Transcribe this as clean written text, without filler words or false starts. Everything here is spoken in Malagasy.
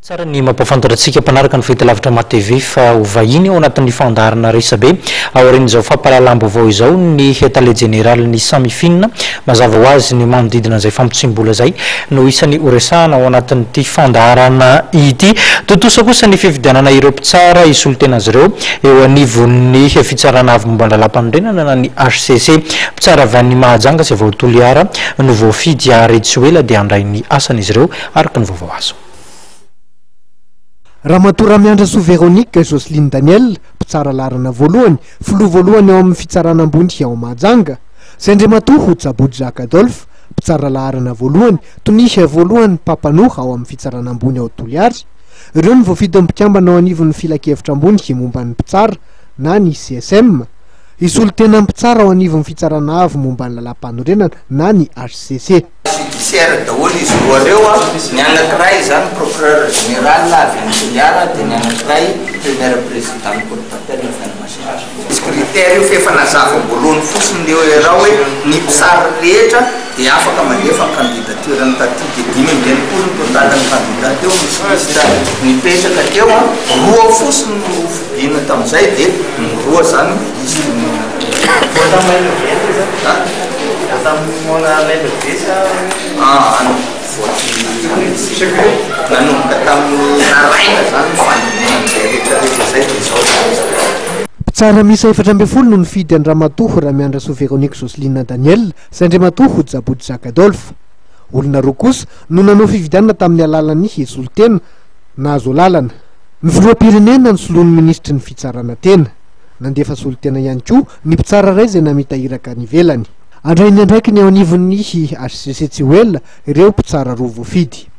Tsara ny mampahafantatra antsika mpanaraka ny fahitalavitra MATV fa ho vahiny ao anatin'ny fandaharana Resabe aorian'izao fampahalalam-baovao izao ny tale jeneralin'ny Samifin. Mazava ho azy ny manodidina an'izay famotsiam-bola izay no isan'ny horesahana ao anatin'ity fandaharana ity. Tontosa kosa ny fifidianana ireo mpitsara hisolo tena azy ireo eo anivon'ny Fitsarana Avo Momba ny Lalàmpanorenana na ny hcc. Mpitsara avy any Mahajanga sy avy ao Toliara no voafidy ary tsy ho ela dia handray ny asany izy ireo araka ny vaovao azo. Ramatoa Ramiandrasoa Véronique Jocelyne Daniel, mpitsara laharana voalohany, filoha voalohany ao amin'ny fitsarana ambony ao Mahajanga, sy Andriamatoa Jabody Jacques Adolphe, mpitsara laharana voalohany, tonia voalohany mpampanoa ao amin'ny fitsarana ambony ao Toliary. Ireo no voafidin'ny mpikambana ao anivon'ny filankevitra ambony momba ny mpitsara na ny CSM, hisolo tena ny mpitsara ao anivon'ny fitsarana avo momba ny lalàmpanorenana na ny hcc. Judiciaire daholo izy roa reo a, ny anakiray izany procureur général avy any Toliara dia ny anakiray premier président ny cour d'appel avy any Majunga. Misy critère io fa efa nazava am-boalohany fotsiny le hoe raha hoe ny mpisary rehetra dia afaka mandefa ny candidature-ny taty dia 65 ny total ny candidat teo, misy liste nipetraka teo a, roa fotsiny no hofidiana tamin'izay dia ny roa zany izy Nanomboka tamin'ny naraina izany ny fandinihana izay rehetra rehetra izay dia izao izany izy izao. Mpitsara miisa 14 no nifidy an-dRamatoa Ramiandrasoa Véronique Jocelyne Daniel sy Andriamatoa Jabody Jacques Adolphe. Olona roa kosa no nanao fifidianana tamin'ny alalan'ny solontena nahazo alalana. Ny filoham-pirenena nosoloin'ny minisitry ny fitsarana tena. Nandefa solontena ihany koa ny mpitsara iray izay namita iraka any ivelany. Handray ny andraikiny eo anivon'ny hcc tsy ho ela ireo mpitsara roa voafidy.